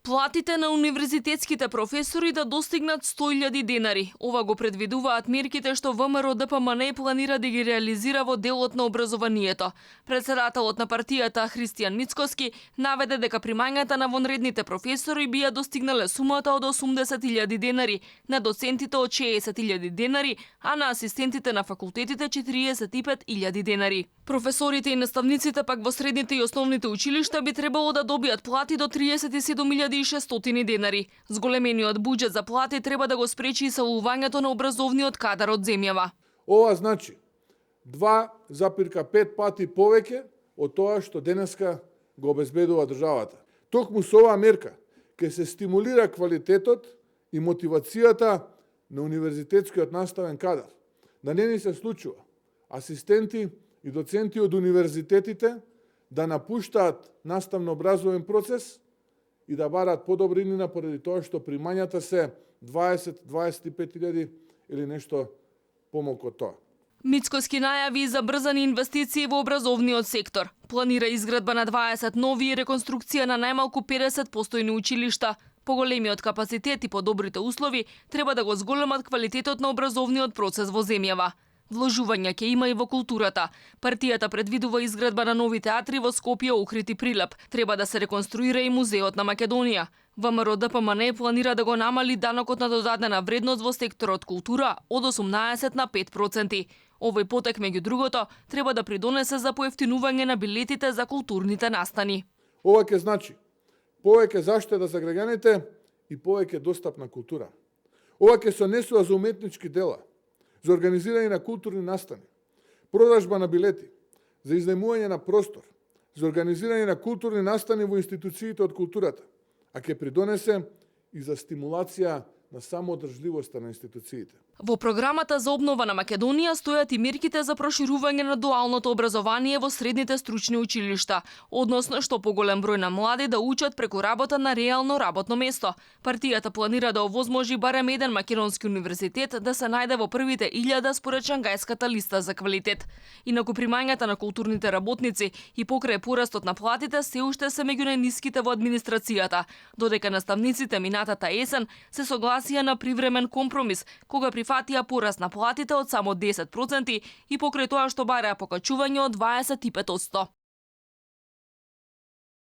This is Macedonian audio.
Платите на универзитетските професори да достигнат 100.000 денари. Ова го предвидуваат мерките што ВМРО ДПМН планира да ги реализира во делот на образованието. Председателот на партијата Христијан Мицкоски наведе дека примањата на вонредните професори бија достигнале сумата од 80.000 денари, на доцентите од 60.000 денари, а на асистентите на факултетите 45.000 денари. Професорите и наставниците пак во средните и основните училишта би требало да добијат плати до 37.600 денари. Зголемениот буџет за плати треба да го спречи иселувањето на образовниот кадар од земјава. Ова значи 2,5 пати повеќе од тоа што денеска го обезбедува државата. Токму со оваа мерка ќе се стимулира квалитетот и мотивацијата на универзитетскиот наставен кадар. Да не ни се случува асистенти и доценти од универзитетите да напуштаат наставно-образовен процес и да бараат подобринина поради тоа што примањата се 20-25.000 или нешто помалку од тоа. Мицкоски најави за брзани инвестиции во образовниот сектор. Планира изградба на 20 нови и реконструкција на најмалку 50 постојни училишта. Поголемиот капацитет и подобрите услови треба да го зголемат квалитетот на образовниот процес во земјава. Вложувања ќе има и во културата. Партијата предвидува изградба на нови театри во Скопје, Охрид и Прилеп. Треба да се реконструира и музеот на Македонија. ВМРО ДПМН планира да го намали данокот на додадена вредност во секторот култура од 18 на 5%. Овој потек, меѓу другото, треба да придонесе за поевтинување на билетите за културните настани. Ова ќе значи повеќе заштеда за граѓаните и повеќе достап на култура. Ова ќе се однесува за уметнички дела, за организирање на културни настани, продажба на билети, за изнајмување на простор, за организирање на културни настани во институциите од културата, а ќе придонесе и за стимулација на самоодржливоста на институциите. Во програмата за обнова на Македонија стојат и мерките за проширување на дуалното образование во средните стручни училишта, односно што поголем број на млади да учат преку работа на реално работно место. Партијата планира да овозможи барем еден македонски универзитет да се најде во првите 1000 според Шангајската листа за квалитет. Инаку примањата на културните работници и покрај порастот на платите се уште се меѓу најниските во администрацијата, додека наставниците минатата есен се согласија на привремен компромис кога прифатија пораст на платите од само 10% и покрај тоа што бараа покачување од 25%.